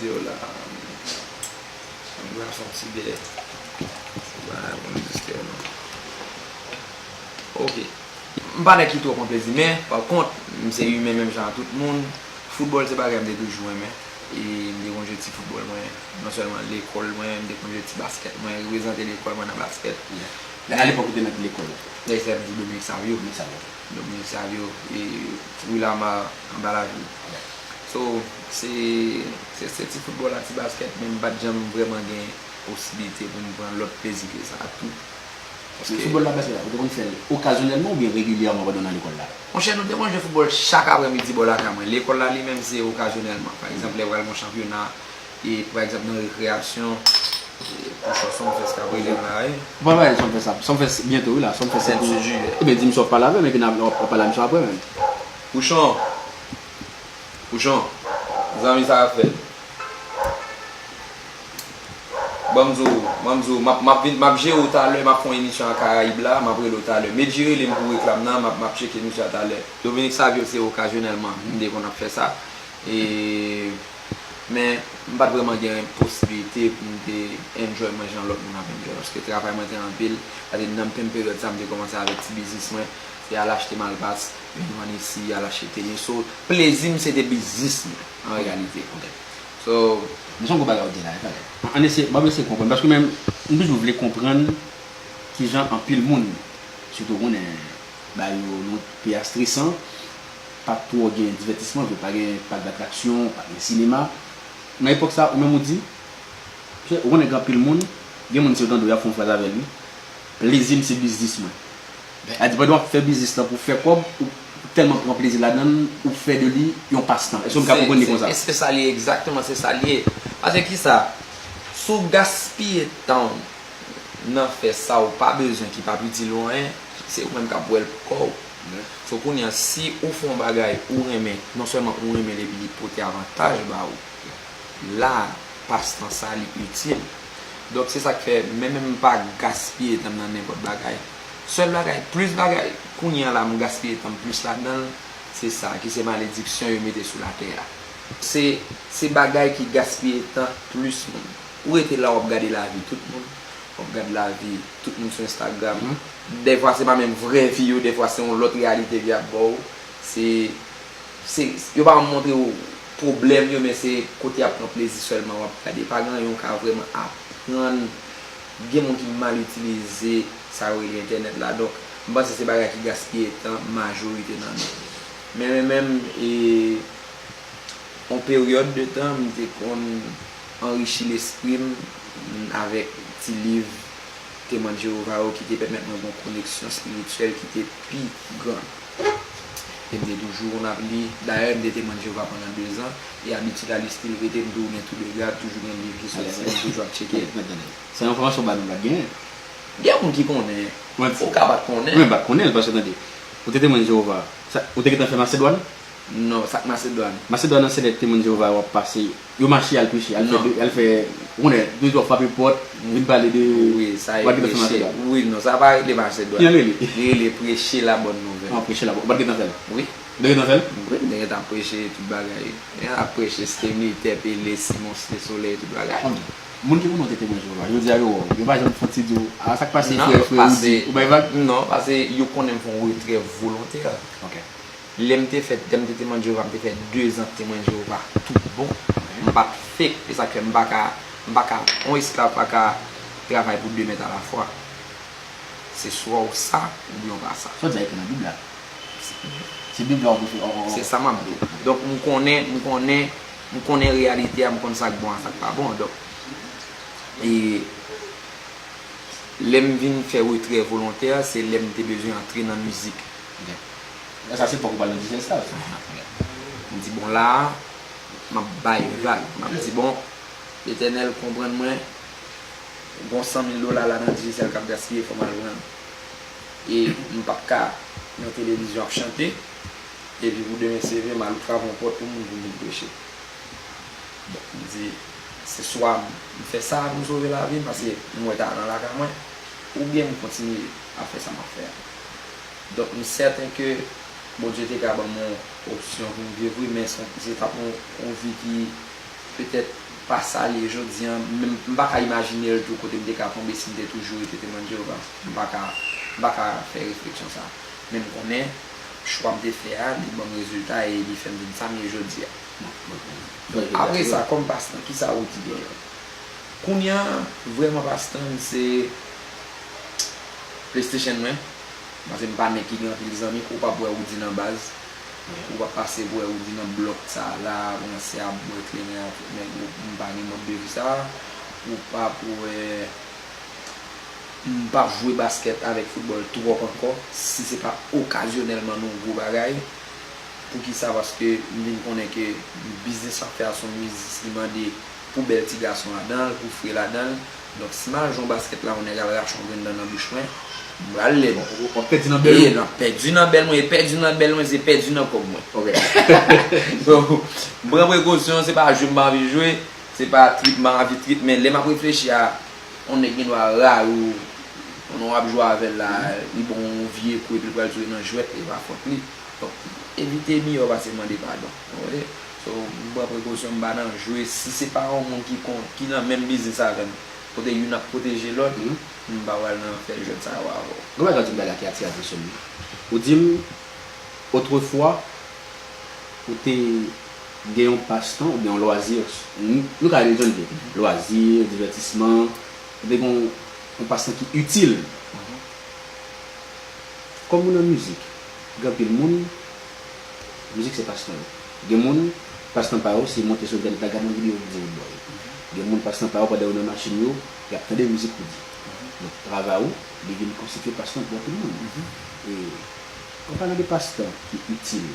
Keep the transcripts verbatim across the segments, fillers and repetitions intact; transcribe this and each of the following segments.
di yo la. Mwen pral fè yon ti bè. Mwen pa konn egziste non. Ok. M pa nèg ki twò pran plezi, men, pa kont, m se imen menm jan ak tout moun. Foutbòl se bagay m te toujou renmen. E m te konn jwe ti foutbòl mwen, non sèlman lekòl mwen, m te konn jwe ti baskèt mwen, reprezante lekòl mwen nan baskèt. Yeah. A lepòk ou te nan ki lekòl? Lè sa m di Dominique Savio. Dominique Savio. Dominique Savio, e Wi Lama anba lajou. Yeah. So, se, se, se ti foutbòl ak ti baskèt, men m pa t janm vrèman gen posiblite pou m pran lòt plezi ke sa tou. Men foutbòl la, baskèt la, ou te konn fè l okazyonèlman oubyen regilyèman pandan w nan lekòl la? Monchè, nou te konn jwe foutbòl chak aprèmidi bò lakay mwen. Lekòl la li menm se okazyonèlman. Pa egzanp, lè pral gon chanpyona, e pa egzanp nan rekreyasyon, e pou chòson fè sa k ap rele m la, wi. Bon, bagay, sa m fè sa. Sa m fè s- byento, wi la. Sa m fè sèt jou. Ebyen, di m sa w ap pale avè m, epi n ap, n ap pale a misye aprè menm. Pouchon. Pouchon. Zanmi sa ap fèt. Ban m di w, ban m di w, m ap, m ap vin, m ap jere w talè, m ap fè yon emisyon a Karayib la, m ap rele w talè. Medjy rele m pou reklam nan, m ap, m ap tcheke misye a talè. Dominique Savio se okazyonèlman m te konn ap fè sa. E, men, m pa t vrèman gen posiblite pou m te enjoy mwen jan lòt moun ap enjoy, paske travay mwen te anpil. Paske nan menm peryòd sa, m te kòmanse avèk ti biznis mwen, se al achte malpas, vin vann isi, al achte teni. So, plezi m se te biznis mwen, an reyalite. Ok. So, men se yon gwo bagay ou di la, e pa rèd. Ann eseye, m ap eseye konprann, paske menm, m toujou vle konprann kijan anpil moun, sitou ou konnen, bagay yo, nou, peyi a stresan, pa t twò gen divètisman vre, pa gen pak datraksyon, pa gen sinema. Nan epòk sa, ou menm ou di, ou konnen gen anpil moun, gen moun si yo tande w, y ap fè yon fraz avè l, wi. Plezi m se biznis mwen. Sa di pandan w ap fè biznis lan pou w fè kòb, ou tèlman pran plezi ladan l, ou fè de li yon pastan. Èske m ka konprann li konsa? Se, se sa li ye, egzakteman, se sa li ye. Paske kisa? Si w gaspiye tan w nan fè sa w pa bezwen, ki p ap itil ou anyen, se ou menm k ap wè l pou kò w. So, kounye a, si ou fè yon bagay ou renmen, non sèlman ou renmen l epi li pote avantaj ba ou, la, pastan sa, li itil. Donk, se sa k fè, men menm m pa gaspiye tan m nan nenpòt bagay. Sèl bagay, plis bagay, kounye a la, m gaspiye tan m plis ladan l, se sa, ki se malediksyon yo mete sou latè a. Se, se bagay ki gaspiye tan plis moun. Ou rete la, w ap gade lavi tout moun. W ap gade lavi tout moun sou Instagram. Dèfwa, se pa menm vrè vi yo, dèfwa, se yon lòt reyalite yo ap ba w. Se, se, yo pa montre w pwoblèm yo, men se kote y ap pran plezi sèlman w ap gade. Pa gen anyen w ka vrèman aprann. Gen moun ki mal itilize sa yo rele entènèt la. Donk, m panse se bagay ki gaspiye tan majorite nan nou. Men mwen menm, e, yon peryòd de tan, m te konn anrichi lespri m avèk ti liv Temwen Jewova yo ki te pèmèt mwen gen yon koneksyon espirityèl ki te pi gran. E m te toujou konn ap li. Dayè, m te Temwen Jewova pandan dezan, e abitid la li still rete, m toujou gen tou de gad, toujou gen liv ki soti, m toujou ap tcheke. Se yon enfòmasyon ba nou pa t genyen. Gen moun ki konnen. Ou ka pa t konnen. Mwen pa t konnen l, paske tande, ou te Temwen Jewova. Sa, ou te gentan fè Masedwàn? Non, sa k Masedwàn? Masedwàn nan se lè Temwen Jewova yo ap pase, yo mache al preche, al fè, al fè, ou konnen, de twa frape pòt, vin pale de, wi, sa e preche. Wi, non, sa pa rele Masedwàn. Ki jan l rele? Li rele preche la bòn nouvèl. Ah, preche la bòn, ou pa t gentan fè l? Wi. Ou te gentan fè l? Wi, m te gentan preche tout bagay. Ap preche, se te militè, pele, Simon, se te solèy, tout bagay. Moun ki konnen w te Temwen Jewova, jodi a yo wè w, yo pa janm fè ti di w, a, sa k pase, frè, frè Woody, ou bay vag? Non, paske yo konnen m fè yon retrè volontè. Ok. Lè m te fè, lè m te Temwen Jewova, m te fè dezan Temwen Jewova tout bon. M pa t fake, e sa k fè m pa ka, m pa ka, yon esklav pa ka travay pou de mèt alafwa. Se swa w sa, oubyen w pa sa. Sa w di a ekri nan Bib la. Se Bib la w te fè. Se sa m ap di w. Donk, m konnen, m konnen, m konnen reyalite a, m konn sa k bon a sa k pa bon. Donk, e, lè m vin fè retrè volontè, se lè m te bezwen antre nan mizik. Ok. Sa se fòk ou pral nan Digicel sa. M di, bon, la a, m ap bay vag. M ap di, bon, Letènèl, konprann mwen, gon san mil dola la nan Digicel k ap gaspiye, fò m al pran l. E m p ap ka nan televizyon ap chante, epi pou demen se leve, m al ouvri yon pòt pou moun pou m vin preche. Donk, m di, se swa m fè sa pou m sove lavi m, paske m wè talan lakay mwen, oubyen m kontinye ap fè sa m ap fè a. Donk, m sèten ke Bondye te ka ban m yon opsyon pou m viv, wi, men se, se t ap yon, yon vi ki petèt pa sa l ye jodi a. Men m pa ka imajine l tou kote m te ka tonbe si m te toujou rete Temwen Jewova. M pa ka, m pa ka fè refleksyon sa. Men m konnen chwa m te fè a, li ban m rezilta e li fè m vin sa m ye jodi a. Apre sa, kòm pastan, kisa Woody genyen? Kounye a, vrèman pastan m se PlayStation mwen. Paske m pa nèg ki gen anpil zanmi, ou p ap wè Woody nan baz. Ou p ap pase pou wè Woody nan blòk sa a la, kòmanse ap bwè kleren ak tout nèg, ou, m pa gen mòd de vi sa a. Ou p ap wè, m p ap jwe baskèt avèk foutbòl twòp ankò, si se pa okazyonèlman nan yon gwo bagay. Poukisa? Paske m vin konnen ke biznis m ap fè a se yon biznis ki mande pou bèl ti gason ladan l, pou fre ladan l. Donk, si m al jwe yon baskèt la, yon nèg al rache yon grenn dan nan bouch mwen, m pral lèd. W ap pèdi nan bèl ou? E, m ap pèdi nan bèl mwen, e pèdi nan bèl mwen, se pèdi nan kòb mwen. Ok. So, m pran prekosyon, se pa jwe m pa anvi jwe, se pa trip m pa anvi trip, men lè m ap reflechi a, yon nèg gen dwa rayi w, pandan w ap jwe avè l la, li ba w yon vye kou epi l pral tire nan jwèt, e pa fòt li. Donk, evite miyò pase mande padon. Ou konprann? So, m pran prekosyon, m pa nan jwe. Si se pa yon moun ki kon, ki nan menm biznis avè m, kote youn ap pwoteje lòt, m pa pral nan fè jwèt sa yo avè w. Gon bagay w di m talè a ki atire atansyon m. Ou di m, otrefwa, ou te gen yon pastan oubyen yon lwazi, nou, nou ka rele l jan n vle, lwazi, divètisman, ou te gen yon, yon pastan ki itil. Kòm ou nan mizik, gen anpil moun, mizik se pastan yo. Gen moun, pastan pa yo, se monte sou entènèt la, gade yon videyo Woody Woodboy. Gen moun, pastan pa yo, pandan yo nan machin yo, y ap tande mizik Woody. Donk, travay ou, li vin konstitye pastan pou anpil moun. E, an palan de pastan ki itil,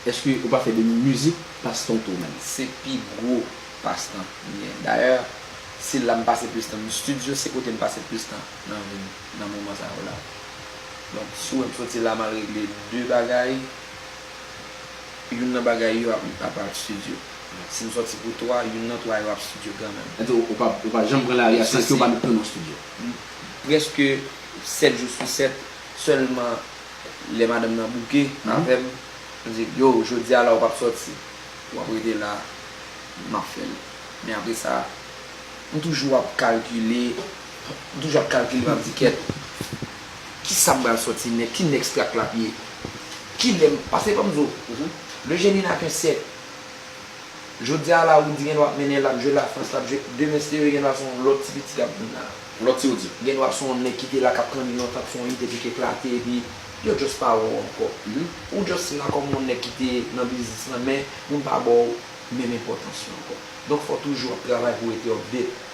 èske ou pa fè de mizik pastan tou menm? Se pi gwo pastan m gen. Dayè, se la m pase plis tan. Estidyo se kote m pase plis tan nan vi m, nan moman sa yo la. Donk, si w wè m soti la, m al regle de bagay, youn nan bagay yo ap, ap al estidyo. Si m soti pou twa, youn nan twa yo ap estidyo kanmenm. Sa di, ou pa, ou pa janm pran lari a san ke w pa met nou nan estidyo. Prèske sèt jou sou sèt, sèlman lè madanm nan bouke avè m, m di, yo, jodi a la, ou p ap soti. W ap rete la. m ap fè l. Men apre sa, m toujou ap kalkile, m toujou ap kalkile, m ap di, kèt, kisa m pral sòti nèk, ki nèks trak l ap ye? Kilè m, paske ban m di w, le génie n'a qu'un siècle. Jodi a la, Roody gen dwa ap mennen, l ap jwe Lafrans, l ap jwe, demen si Dye vle gen dwa se yon lòt ti pitit k ap vin la. Lòt ti Roody. Gen dwa se yon nèg ki te la k ap kanni lontan, k fè yon hit epi k eklate, epi yo just pa wè w ankò. Ou just la kòm yon nèg ki te nan biznis lan, men moun pa ba w menm enpòtans yo ankò. Donk, fò w toujou ap travay pou w rete update.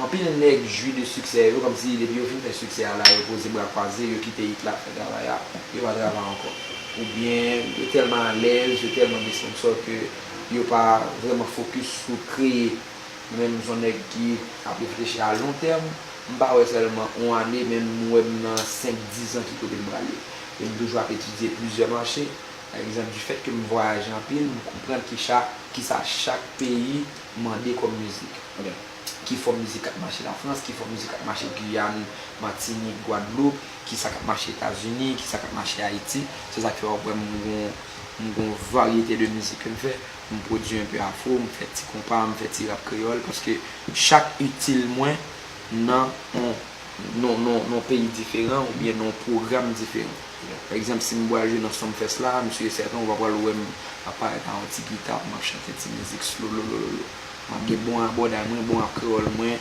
Anpil nèg jwi de siksè yo, kòmsi depi yo fin fè siksè a la, yo poze bra kwaze, yo kite hit la fè travay la, yo pa travay ankò. Oubyen yo tèlman alèz, yo tèlman gen sponsò ke yo pa vrèman fokis sou kreye. Mwen menm, m se yon nèg ki ap reflechi a lon tèm, m pa wè sèlman yon ane, men m wè m nan senk, diz an ki kote m prale. E m toujou ap etidye plizyè mache. Pa egzanp, difèt ke m vwayaje anpil, m konprann ki cha-, kisa chak peyi mande kòm mizik. Ki fòm mizik k ap mache Lafrans, ki fòm mizik k ap mache Giyàn, Matinik, Gwadloup, kisa k ap mache Etazini, kisa k ap mache Ayiti. Se sa k fè w ap wè m gon, m gon varyete de mizik ke m fè. M pwodui enpe afro, m fè ti konpa, m fè ti rap kreyòl, paske chak itil mwen nan yon, nan, nan, nan yon peyi diferan oubyen nan yon pwogram diferan. Pa egzanp, si m pral jwe nan Sumfest la, m si e sèten ou pa pral wè m ap parèt ak yon ti gita pou m ap chante ti mizik slow, lo, lo, lo, lo. M ap gen bon abòday mwen, bon ap kreyòl mwen,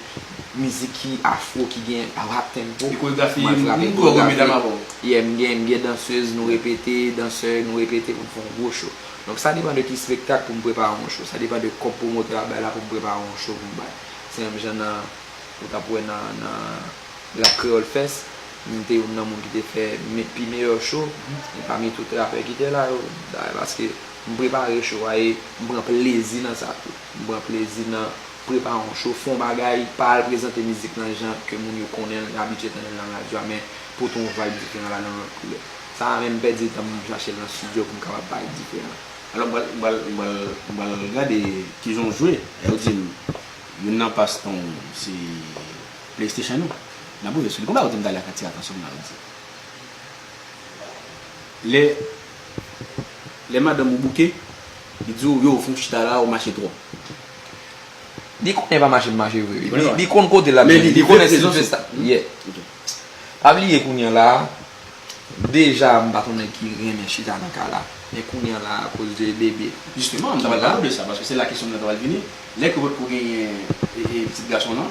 mizik ki afro, ki gen rap tempo. E koregrafi, m ap frape m gwo gwo medam koregrafi avè w. Yeah, m gen, m gen dansez, nou repete, dansè, nou repete pou n fè yon gwo cho. Donk, sa depann de ki espektak pou m prepare yon cho. Sa depann de kòb pwomotè a bay la pou m prepare yon cho pou m bay. Se menm jan nan, ou t ap wè nan, nan Rap Kreyòl Fest, m te youn nan moun ki te fè me-, pi meyè cho, e pami tout rapè ki te la yo, dayè paske m prepare cho a e m pran plezi nan sa tou. M pran plezi nan prepare yon cho, fè yon bagay, pa al prezante mizik lan jan ke moun yo konnen l, abitye tande l nan radyo a, men pote yon vibe diferan ladan l, lòt koulè. Sa a menm m pèdi tan m chache l nan estidyo pou m kapab parèt diferan. Alò, m pral, m pral, m pral, m pral gade kijan w jwe. Lè w di m, youn nan pastan w se PlayStation ou. N ap rive sou li. Konbyen w di m talè a k atire atansyon m nan, w di. Lè, lè madanm ou bouke, li di w, yo, fè w chita la, ou mache twòp. Li konnen pa mache m mache vre. Li, li konn kote l ap jwenn li. Li konnen si l fè sa. Yeah. Pa bliye kounye a la, deja m pa t yon nèg ki renmen chita nan kay la. Men kounye a la, akoz de bebe. Jisteman, m ta pral pale w de sa, paske se la kesyon mwen ta pral vini. Lè ke w potko genyen, e, e, pitit gason w lan,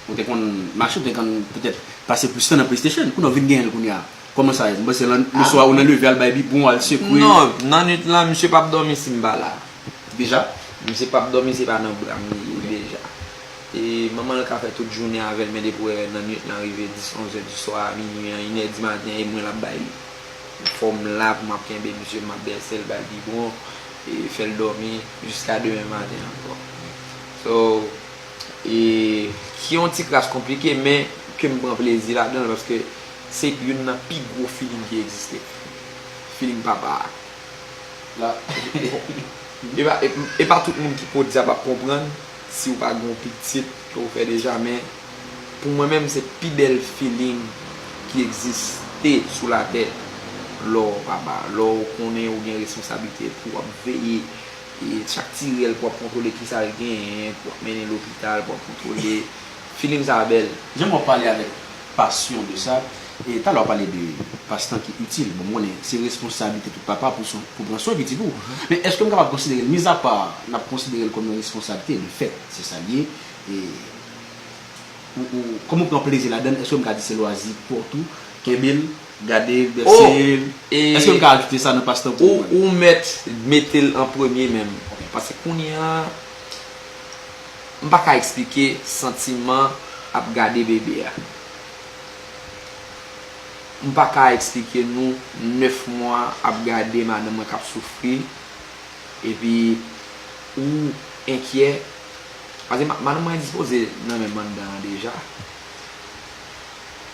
ou te konn mache, ou te konn petèt pase plis tan nan PlayStation. Kounye a w vin genyen l kounye a. Kòman sa ye? M panse lan, leswa ou nan leve al bay bibwon, al sekwe. Non, nan nwit lan, misye p ap dòmi si m pa la. Deja? Misye p ap dòmi si se pa nan bra m li ye deja. E manman l ka fè tout jounen avè l, men depi w wè nan nwit lan rive dis, onz è di swa, minui an, inè di maten, e mwen l ap bay li. Fò m la pou m ap kenbe misye, m ap bèse l, ba l bibwon, e fè l dòmi jiska demen maten ankò. So, e, ki yon ti kras konplike, men ke m pran plezi ladan l, paske se youn nan pi gwo feeling ki egziste. Feeling papa a. La. E pa, e, e pa tout moun ki podyab ap konprann si w pa gen yon pitit ke w fè deja, men pou mwen menm, se pi bèl feeling ki egziste sou latè lè w papa, lè w konnen ou gen responsablite pou w ap veye, e chak ti rèl pou w ap kontwole kisa l genyen, pou w ap mennen lopital, pou w ap kontwole. Feeling sa a bèl. Jan w ap pale avèk pasyon de sa, e talè w pale de pastan ki itil. Bon, m konnen se responsablite tout papa pou swen, pou pran swen pitit ou. Men èske m kapab konsidere l, mizapa n ap konsidere l kòm yon responsablite, lefèt se sa l ye, e ou, ou, kòman w pran plezi ladan l, èske m ka di se lwazi pa w tou, kenbe l, gade l, bèse l? Èske m ka ajoute sa nan pastan pou mwen? Ou mèt mete l an premye menm. Paske kounye a, m pa ka eksplike santiman ap gade bebe a. M pa ka eksplike nou nèf mwa ap gade madanm mwen k ap soufri, epi ou enkyè. Paske ma-, madanm mwen endispoze nan men m anndan an deja.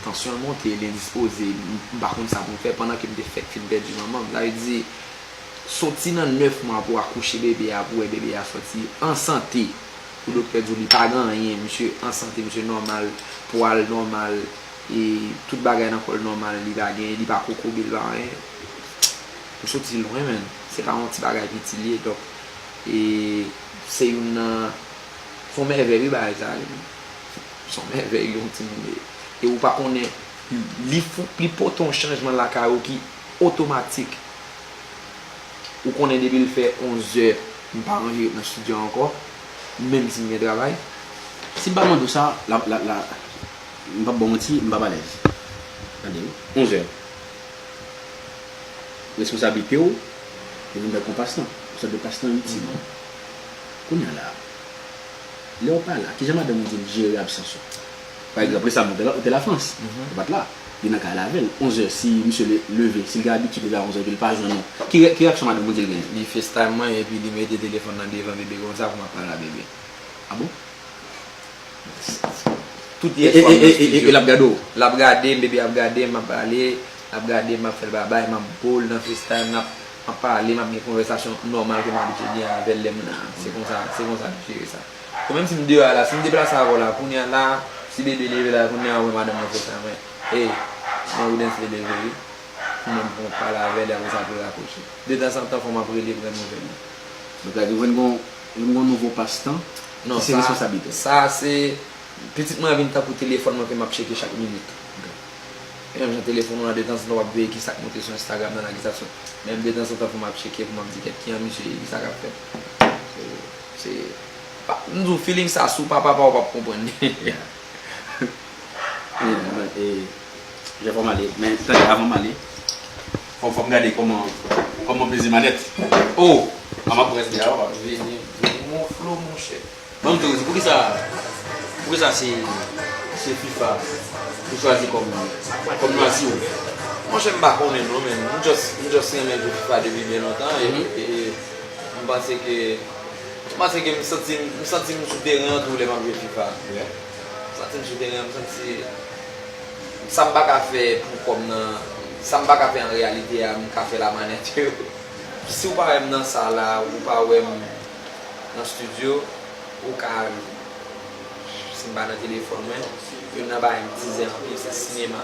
Tansyon l monte, li endispoze, m, m pa konn sa pou m fè pandan ke m te fèk fin pèdi manman m. Sa vle di, soti nan nèf mwa pou akouche bebe a, pou wè bebe a sòti an sante, pou doktè di w li pa gen anyen, misye an sante, misye nòmal, pwa l nòmal, e tout bagay nan kò l nòmal, li pa gen, li pa kokobe, li pa anyen. M soti lwen, menn. Se pa yon ti bagay piti li ye, donk, e Se youn nan, se yon mèvèy wi bagay sa ye. Se yon mèvèy yon timoun ye. E ou pa konnen, li fou, li pote yon chanjman lakay ou ki otomatik. Ou konnen depi l fè onz è, m pa ranje ret nan estidyo a ankò, menm si m gen travay. Si m pa mande w sa, la, la, la, m p ap ba w manti, m p ap alèz. Tande wi. Onz è. Responsablite w, li vin tankou yon pastan, yon sòt de pastan itil. Kounye a la, lè w pa la, kijan madanm ou di l jere absans ou? Pa egzanp, resaman, ou te la, ou te Lafrans, ou pa t la. Li nan kay la avè l. Onz è, si misye le-, leve, si l gen abitid leve a onz è epi l pa jwenn ou, ki re-, ki reyaksyon madanm ou di l genyen? Li FaceTime mwen epi li mete telefòn nan devan bebe konsa pou m ap pale a bebe. A bon? Tout yè swa m nan estidyo. E l ap gade w? L ap gade m, bebe ap gade m, m ap pale, l ap gade m, m ap fè l babay, m ap bo l nan FaceTime, n ap, m ap pale, m ap gen konvèsasyon nòmal ke m abitye gen avè l lè m la. Se konsa, se konsa m jere sa. Bon, menm si m deyò a la, si m deplase avè w la, kounye a la, si bebe leve la, kounye a ou wè madanm mwen FaceTime mwen. Ey, non, Roodens te leve wi. Pou mwen, pou mwen pale avè li, apre sa pou l rakwoche. Detanzantan, fò m ap rele pran nouvèl li. Donk, la, li vin gon, li vin gon nouvo pastan ki se responsablite w. Non, sa, sa se, pitit mwen an vin tankou telefòn mwen ke m ap tcheke chak minit. Ok. E menm jan telefòn ou an, detanzantan w ap veye ki sa k monte sou Instagram nan, la, ki sa k sot. Menm detanzantan, fò m ap tcheke pou m ap di, "Kèt, ki an misye ye, ki sa k ap fèt?" Se, se, pa, m di w, feeling sa, si w pa papa, w p ap konprann li. Yeah. E, e, jan fò m ale, men tande, avan m ale, fò, fò m gade kòman, kòman peze manèt. Oh! Manman près de a, papa. Vini, vini, mon flo, monchè. Ban m tou di, poukisa, poukisa se, se FIFA ou chwazi kòm, kòm lwazi w? Monchè, m pa konnen non, men m just, m just renmen jwe FIFA depi byen lontan, e, e, e m panse ke, m panse ke m santi, m santi m sou teren an tou lè m ap jwe FIFA. Ok. M santi m sou teren an, m santi sa m pa ka fè pou kò m nan, sa m pa ka fè an reyalite a, m ka fè la manèt yo. Si w pa wè m nan sal la, ou pa wè m nan estidyo, ou ka, si m pa nan telefòn mwen, youn nan bagay m tizè anpil, se sinema.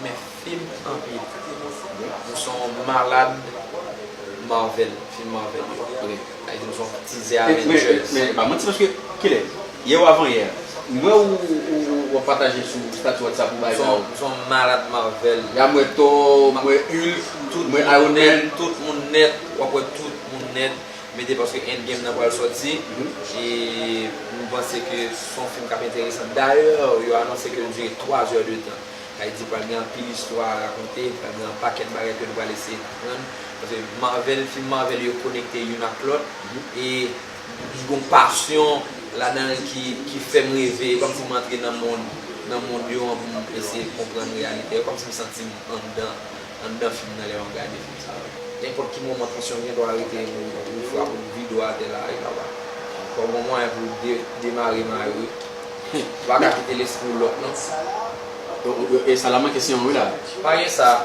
Men fim anpil. M se yon malad Marvel, fim Marvel yo. Ok. Sa vle di m se yon tizè Avengers. Men, men, men, pa manti paske, kilè? Yè ou avan yè? M wè ou, ou, ou, w ap pataje sou stati WhatsApp ou bagay sa yo. M se yon, m se yon malad Marvel. Ya m wè Thor, m wè Hulk, m wè Iron Man. Tout moun nèt, w ap wè tout moun nèt. Mete paske Endgame nan pral sòti. E m panse ke se yon fim k ap enteresan. Dayè, yo anonse ke l dire twa zè de tan. Sa vle di pral gen anpil istwa a rakonte, pral gen yon pakèt bagay ke nou pral eseye konprann. Paske Marvel, fim Marvel yo konekte youn ak lòt. E gon pasyon ladan l ki, ki fè m reve. E kòmsi m antre nan mond, nan mond yo an pou m eseye konprann reyalite yo. Kòmsi m santi m anndan, anndan fim nan lè m ap gade fim sa yo. Nenpòt ki moman tansyon gen dwa rete pou, pou frape yon vide w atè la, wi papa. Fò gon mwayen pou de-, demare mayo wi. Ou pa ka kite lespri w lòk non. E, e, e sa la manke se yon wi la. Pa gen sa.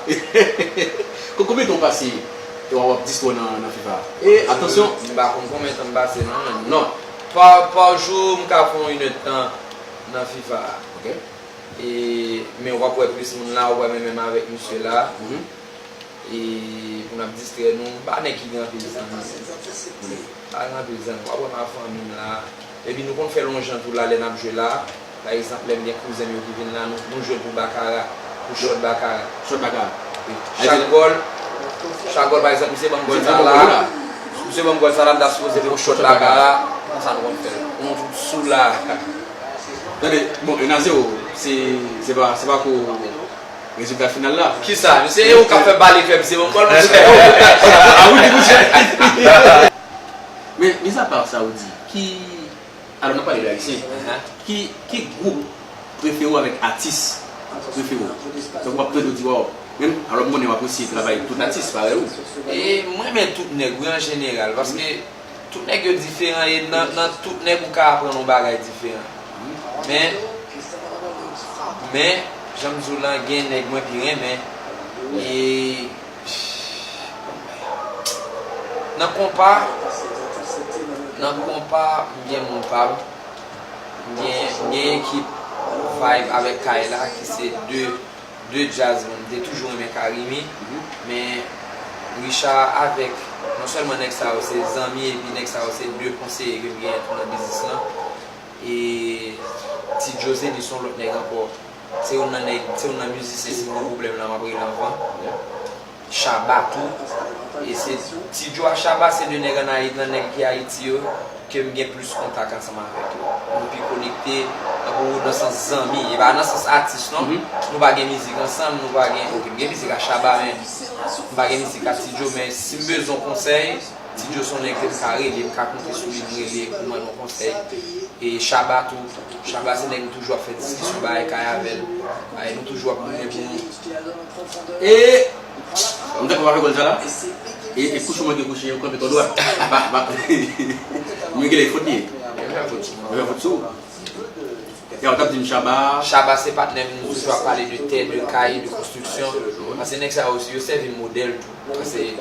Ko-, konbyen tan w pase w ap, w ap distwè nan, nan FIFA? E, atansyon. M pa konn konbyen tan m pase non, men non. Pa, pa jou, m ka fè yon inèdtan nan FIFA. Ok. E, men w ap wè plis moun la, ou wè menm, menm avèk misye la. Mhm. E pou n ap distrè nou, m pa nèg ki gen anpil zanmi. M pa gen anpil zanmi. W ap wè m ak fanmi m la. Epi nou konn fè lonjan tou la lè n ap jwe la. Pa egzanp, lè m gen kouzen m yo ki vin la, nou, nou jwe pou bakara, pou shot bakara. Shot bakara. Wi. Chak gòl, chak gòl, pa egzanp, misye ban m gòl sa la. Misye ban m gòl sa la, m ta sipoze fè yon shot bakara. Konsa nou konn fè l. Nou tout sou la. Tande, bon, youn a zewo, se, se pa, se pa ko rezilta final la. Kisa? Misye, e ou k ap fè bale fè misye bon gòl, monchè. A wi, monchè. Men, mizapa sa ou di, ki, alò, n ap pale de ayisyen. Ki, ki gwoup prefere w avèk atis prefere w? Donk, w ap tande w di, waw, menm, alò, m konnen w apresye travay tout atis, parèy ou. E mwen renmen tout nèg, wi, an jeneral, paske tout nèg yo diferan, e nan, nan tout nèg ou ka aprann yon bagay diferan. Men, men, jan m di w lan, gen nèg mwen pi renmen. E, nan konpa, nan konpa, m gen moun pa m. M gen, m gen ekip Vibe avèk Kayla, ki se de, de djaz, m te toujou renmen Karimi, men Richard avèk, non sèlman nèg sa yo se zanmi, epi nèg sa yo se de konseye ke m genyen tou nan biznis lan. E Ti Djo se li se yon lòt nèg ankò. Se youn nan nèg, se youn nan mizisyen, si m gen pwoblèm la, m ap rele anvan. Shabba tou. E se Ti Djo ak Shabba se de nèg ann Ayiti, nan nèg ki Ayiti yo, ke m gen plis kontak ansanm avèk yo. Nou pi konekte, tankou nan sans zanmi. E pa nan sans atis non. Nou pa gen mizik ansanm, nou pa gen, ok, m gen mizik ak Shabba, men m pa gen mizik ak Ti Djo, men si m bezwen yon konsèy, Ti Djo se yon nèg ke m ka rele, m ka konte sou li, m rele pou mande yon konsèy. E Shabba tou, Shabba se nèg m toujou ap fè diskisyon bagay kay avè l. Bagay nou toujou ap goumen pou nou. E m te konn ap fè gòl sa la. E, e kouche w manke kouche, ou kanpe kò dwat. Ba, ba. Mwen genlè fòt li ye. Mwen fè fòt sou ou. Ya, w t ap di m Shabba. Shabba se patnè m, nou toujou ap pale de tè, de kay, de konstriksyon. Paske nèg sa yo, yo sèvi m modèl tou. Paske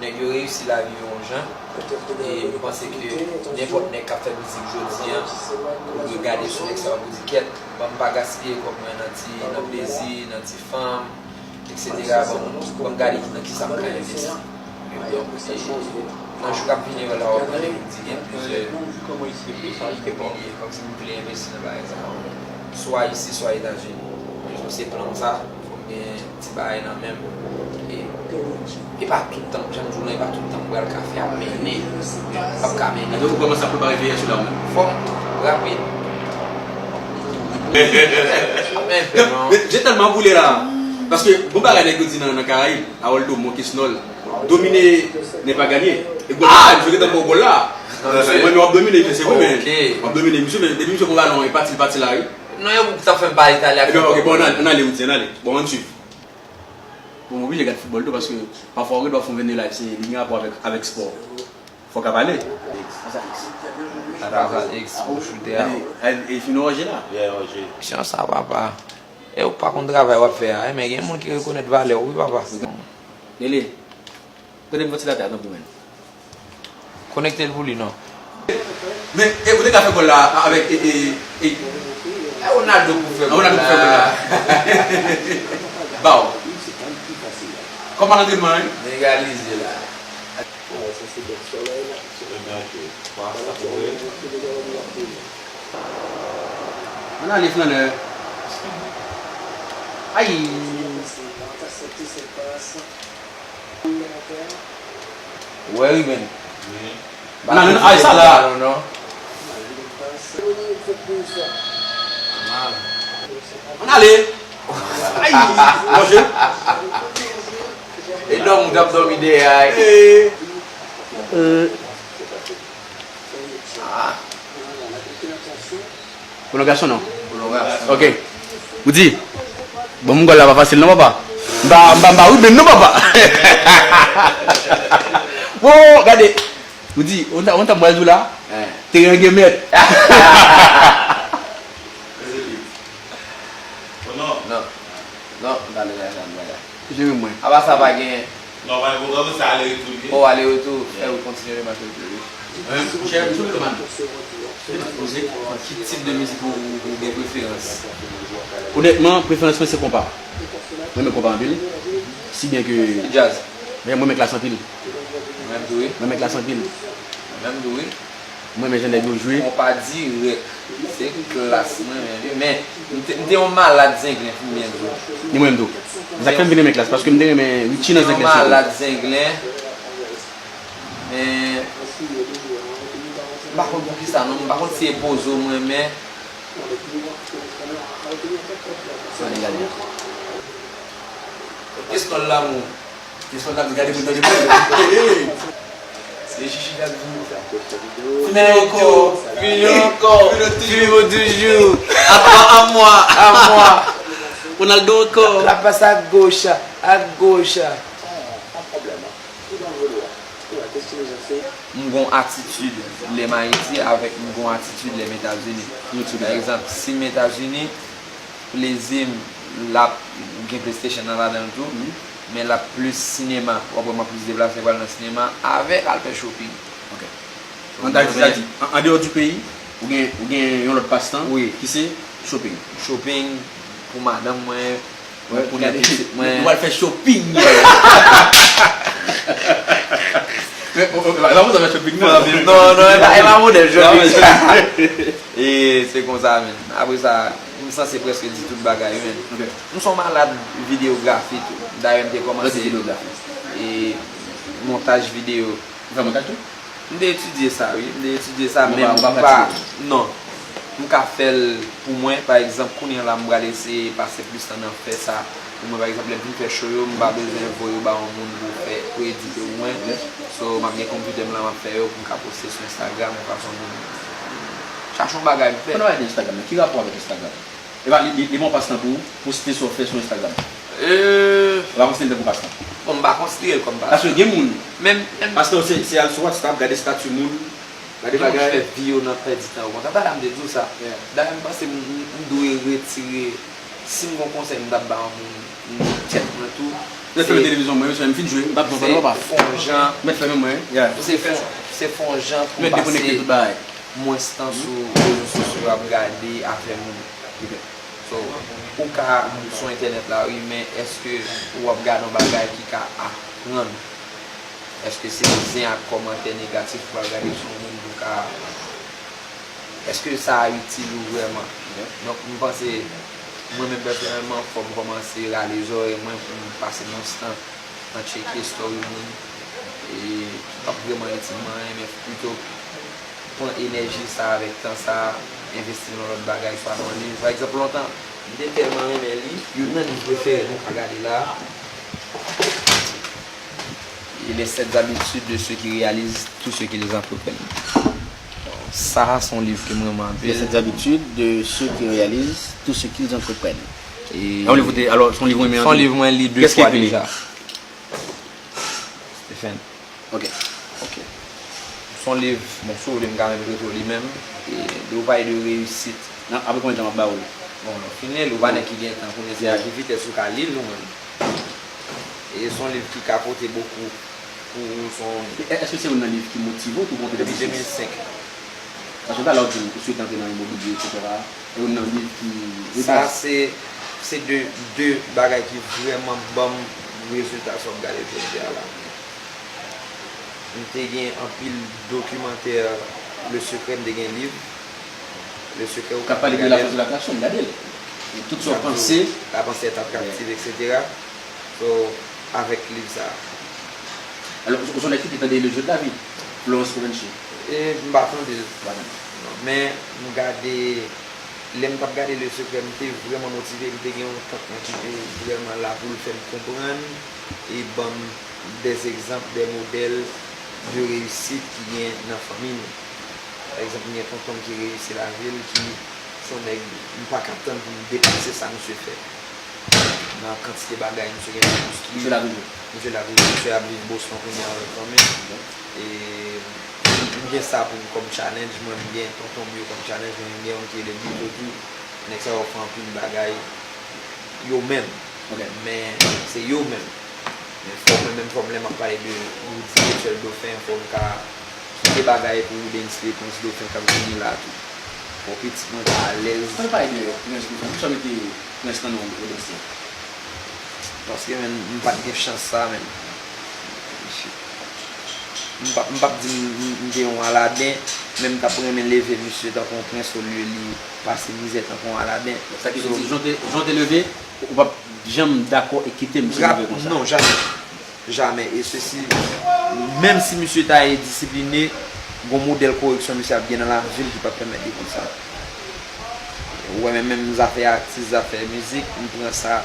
nèg yo reyisi lavi yo yon jan. E m panse ke nenpòt nèg k ap fè mizik jodi an, ou dwe gade sou nèg sa yo pou di, kèt, ban m pa gaspiye kòb mwen nan ti, nan plezi, nan ti fanm, etsetera. Ban m, ban m gade nan kisa m ka envesti. Donk, e, nan jou k ap vini yo la, w ap tande m di gen plizyè, e, milye, kòmsi m vle envesti nan bagay sa yo. Swa isi, swa Etazini. Se plan m sa, fò m gen ti bagay nan men m. E, e pa tout tan, jan m di w lan, e pa tout tan m pral ka fè ap mennen. M p ap ka mennen. Donk, ou kòmanse ap prepare veyè sou la ou menm? Fò m rapid. Men, men, je tèlman boule la. Paske, bon bagay nèg yo di nan, nan Karayib, Aroldo, Monkey Snol, domine n'est pas gagné. E gòl la, misye gentan ba w gòl la. Mwen, men w ap domine, se vre, men w ap domine misye, men depi misye pran balon, e pati, pati la, wi. Non, yo t ap fè m pale talè ak Ebyen, ok, bon, ann ale, ann ale, Woody, ann ale. Bon, ann swiv. Bon, m oblije gad foutbòl tou, paske pafwa w gen dwa fè yon venn de live, se, li gen rapò avèk, avèk spò. Fòk ap pale. X. Sa X. Sa X pou choute a. E, e, e fin Roger la. Yeah, Roger. Jan sa, papa. E ou pa konn travay w ap fè a, e, men gen moun ki rekonèt valè w, wi, papa. Lele, prete m vantilatè a, tanpri, menn. Konekte l pou li, non. Men, e, ou te ka fè gòl la avèk, e, e, e, e Ronaldo pou fè gòl la. Ronaldo pou fè gòl la. Baw. Kòman lantrenman, wi? Nou egalize la. Ann ale, flannè. Ay! Ou wè Ruben? Nan, nan, ay, sa la. Non, non. Ann ale. Ay, monchè. E dòmi, ou t ap dòmi dèyè a. Eh. Ah. Pwolongasyon non? Pwolongasyon. Ok. Woody, bon, m gòl la pa fasil non, papa. M pa, m pa, m pa Ruben non, papa. Wo, gade. Woody, ou ta, ou ta m pral di w la. Eh. Teren gen mèt. Non. Non. Non, m pa lè la, m pa lè. Jere mwen. Apa sa pa gen. Non, pa gen pwoblèm, se ale retou li ye. Oh, ale retou. Yeah. Fè ou kontinye le match retou li. Monchè, m sou melomàn. Poze ki tip de mizik ou, ou gen preferans? Onètman, preferans mwen se konpa. Mwen renmen konpa anpil. Si byen ke. Djaz. Men mwen renmen klas anpil. Mwen menm tou wi. Mwen renmen klas anpil. Mwen menm tou wi. Mwen renmen jan nèg yo jwe. Konpa dirèk. Se klas mwen renmen wi. Men, m te, m te yon malad zenglen, pou m byen di w. Ni mwen menm tou. Se sa k fè m vin renmen klas, paske m te renmen Richie nan zenglen. M te yon malad zenglen. Men, m pa konn poukisa non, m pa konn si e Pozo m renmen. Ann gade. Kestyon lanmou. Kestyon lanmou, gade moun nan de moun. Se chichi k ap di. Fimen ankò. Fimen ankò. Fimen toujou. A twa, a mwa. A mwa. Ronaldo ankò. L ap pase a goch, a goch. M gon atitid lè m Ayiti avèk m gon atitid lè m Etazini. Pa egzanp, si m Etazini, plezi m, l ap gen PlayStation nan ladan l tou, men l ap plis sinema. W ap wè m ap plis deplase pral nan sinema avèk al fè shopping. Ok. An, an, an deyò di peyi, ou gen, ou gen yon lòt pastan ki se shopping. Shopping pou madanm mwen, pou nèg pitit mwen. Nou pral fè shopping. Men, o, o, la, la, sa fè big man. Non, non, e pa, e pa modèl jòj. E se konsa, men. Apre sa, m sanse prèske di tout bagay, men. Ok. M se yon malad videyografi tou. Dayè, m te kòmanse. Lè se videyografi. E montaj videyo. Ou fè montaj tou? M te etidye sa, wi. M te etidye sa, men m pa, non. M ka fè l pou mwen, pa egzanp, kounye a la, m pral eseye pase plis tan nan fè sa. Pou mwen, pa egzanp, lè m fin fè show yo, m pa bezwen voye yo ba yon moun pou fè, pou edite pou mwen. So, m ap gen konpitè m la, m ap fè yo pou m ka poste sou Instagram, yon fason pou m chache yon bagay m fè. Pandan w ap di Instagram, men ki rapò avèk Instagram? E pa, li, li, li pa yon pastan pou w poste sa w fè sou Instagram? E pa konsidere l tankou pastan? Bon, m pa konsidere l kòm pastan. Paske gen moun, pastan se, se al sou WhatsApp, gade estati moun, gade bagay. Gen moun ki fè vi yo nan pèdi tan yo konsa. Talè a m te di w sa. Dayè, m panse m, m, m dwe retire, si m gen yon konsèy m t ap ba yon moun, m, tèt mwen tou. Lè fèmen televizyon mwen, mesye, m fin jwe, m p ap pran pale w pa. Se fè yon jan, mèt fèmen mwen, se fè, se fè yon jan pou m pase mwens tan sou rezo sosyo yo ap gade afè moun. So, ou ka sou entènèt la, wi, men èske w ap gade yon bagay ki ka aprann ou? Èske se zen ak kòmantè negatif ou pral gade sou yon moun pou ka, èske sa a itil ou vrèman? Donk, m panse, mwen menm pèsonèlman, fò m kòmanse rale zòrèy mwen pou m pase mwens tan nan tcheke story moun, e ki p ap vrèman itil mwen anyen, men pito pran enèji sa a avèk tan sa a, envesti l nan lòt bagay, swa nan liv. Pa egzanp, lontan, m te tèlman renmen li, youn nan liv prefere nou ka gade la a, e Les sept habitudes de ceux qui réalisent tout ce qu'ils entreprennent. Sa a se yon liv ke m renmen anpil. Les sept habitudes de ceux qui réalisent tout ce qu'ils entreprennent. E se yon liv ou te, alò, se yon liv ou renmen anpil? Se yon liv mwen li de fwa deja. Kiyès ki ekri li? Stephen. Ok. Ok. Se yon liv, bon, si w vle, m ka menm rete w li menm. E lè w pale de reyisit. Nan, apre konbyen tan m ap ba w li? Bon, fin li, ou pa nèg ki gen tan kounye a, se a ki vitès ou ka li l ou menm. E se yon liv ki ka pote bokou pou ou, se yon... E, èske se youn nan liv ki motive w tou kontre... Depi de mil senk. Paske talè w di m ou swete antre nan imobilye, etsetera. E youn nan liv ki... Sa se, se de, de bagay ki vrèman ban m rezilta sa w ap gade jodi a la. M te gen anpil dokimantè, Le Secret, m te gen liv Le Secret, ou ka pale de la force de l'attraction, m gade l. E tout sa w panse, la pensée est attractive, etsetera. So, avèk liv sa a. Alò, ou se yon nèg ki te tande Le Jeu de la vie, Florence Comanche? E, m pa tande l. Pa tande. Non, men m gade, lè m t ap gade Le Secret, m te vrèman motive, m te gen yon tant mwen ki te vrèman la pou l fè m konprann e ban m des exemples, des modèles de réussite ki gen nan fanmi nou. Pa egzanp, m gen tonton m ki reyisi lavi l, ki se yon nèg, m pa ka tann pou m depase sa misye fè. Nan kantite bagay misye gen pou konstwi. Misye la toujou? Misye la toujou. Misye ap viv Boston kounye a avèk fanmi l. E m gen sa pou m kòm challenge, mwen m gen tonton m yo kòm challenge, men m gen yon ki rele Bito tou. Nèg sa yo fè anpil bagay yo menm. Ok. Men se yo menm. Men fò mwen menm, fò m lè m ap pale de Roody Etiel Dauphin, fò m ka kite bagay pou Roody Etiel Prince Dauphin k ap vini la tou. Fò pitit mwen ka alèz. Ann pale de Prince Dauphin. Poukisa w mete Prince nan non Roody Etiel? Paske, men, m pa t gen chans sa, men. M p ap, m p ap di m, m, m te yon Aladen, men m t ap renmen leve misye tankou yon prens olye li pase mizè tankou yon Aladen. Sa ki vle di, jan w te, jan w te leve, ou p ap janm dakò e kite misye leve konsa? Non, jamè. Jamè. E sesi, menm si misye ta endisipline, gon modèl koreksyon misye ap gen nan lavi l ki p ap pèmèt li konsa. Ou wè, men menm zafè atis, zafè mizik, m pran sa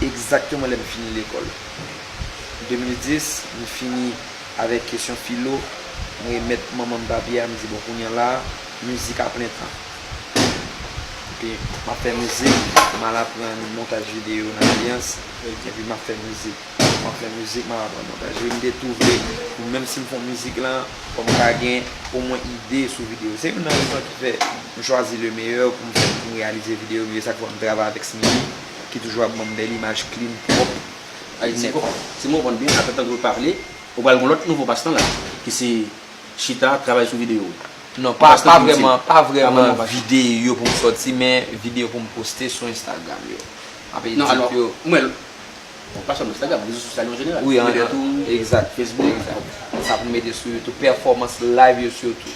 egzakteman lè m fini lekòl. De mil dis, m fini avèk kesyon filo, m remèt manman m papye a, m di, "Bon, kounye a la, mizik a plen tan." Epi, m ap fè mizik, m al aprann montaj videyo nan Alyans, epi m ap fè mizik. M ap fè mizik, m ap aprann montaj. E m te tou vle pou menm si m fè yon mizik lan, fò m ka gen omwen ide sou videyo. Se youn nan rezon ki fè m chwazi Le Meilleur pou m fè, pou m reyalize videyo m yo. E sa k fè m travay avèk Smilly, ki toujou ap ban m bèl imaj clean, pwòp, e nèt. Si m konprann byen, atantan ke w pale, ou pral gen yon lòt nouvo pastan la, ki se chita, travay sou videyo. Non, pa, pa vrèman, pa vrèman videyo pou m sòti, men videyo pou m poste sou Instagram yo. Apre edit yo. Non, alò, mwen, Pa sèlman Instagram, rezo sosyal yo an jeneral. Wi, an, Twitter an, tou, egzat, Facebook. Egzat. Sa pou m mete sou YouTube, pèfòmans live yo sitou.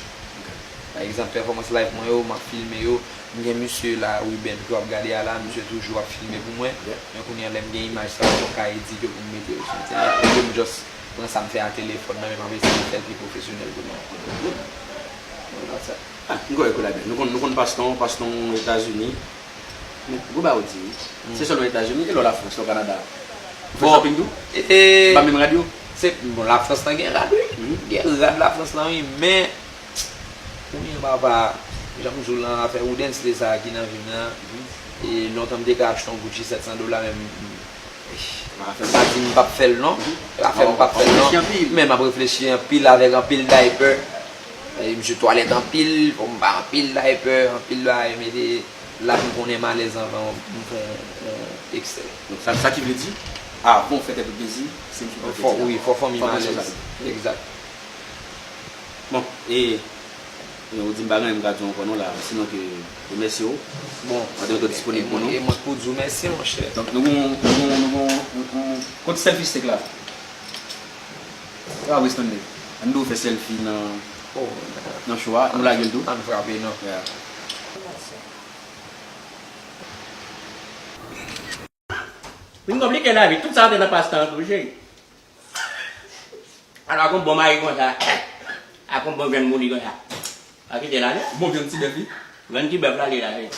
Pa egzanp, pèfòmans live mwen yo, m ap filme yo, m gen misye la, Ruben, ke w ap gade a la, misye toujou ap filme pou mwen. Men kounye a, lè m gen imaj sa yo, m ka edit yo pou m mete yo sou entènèt. Olye m just pran sa m fè a telefòn nan, men m ap eseye fè l pi pwofesyonèl pou nou. Mwen konn sa. Ah, m kwè kou la byen. Nou konn, nou konn Paston, Paston Etazini. Men, gwo bagay ou di, wi. Se sèlman Etazini, e lò Lafrans, lò Kanada. Ou fè Bon, shopping tou? E, Ba menm rad yo? Se, bon, Lafrans lan gen rad, wi. Gen rad Lafrans lan, wi, men kounye a papa, jan m di w lan, afè Woodens te sa ki nan vi m nan. E lontan m te ka achte yon Gucci sèt san dola, men m, m pa di m p ap fè l non. E pa fè m p ap fè l non. Men m ap reflechi anpil avèk anpil diaper. E m sou twalèt anpil, fò m bay anpil diaper, anpil bagay, mete la pou m konnen m alèz anvan m fè yon eksè. Donk sa, sa ki vle di, avan w fè tèt ou plezi, se yon sou Fò, wi, fò fanmi m alèz. Egzat. Bon, e, e ou di m pa gen anyen m ka di w ankò non la, sinon ke remèsye w. Bon, Mwen te disponib pou nou. E mwen k pou di w mèsi, monchè. Donk nou gon, nou gon, nou gon, nou gon, kote selfie stick la? Sa va Weston Day. Ann di w fè selfie nan, Oh, nan show a, nou lage l tou. Ann frape non. Yeah. Vin konplike lavi, tout sa te nan pastan an tou, cheri. Alò, ak yon bon mari konsa, ak yon bon jèn mouli konsa. Pa kite l ale. Bon vyann ti bèf wi. Jèn ti bèf la li la, cheri.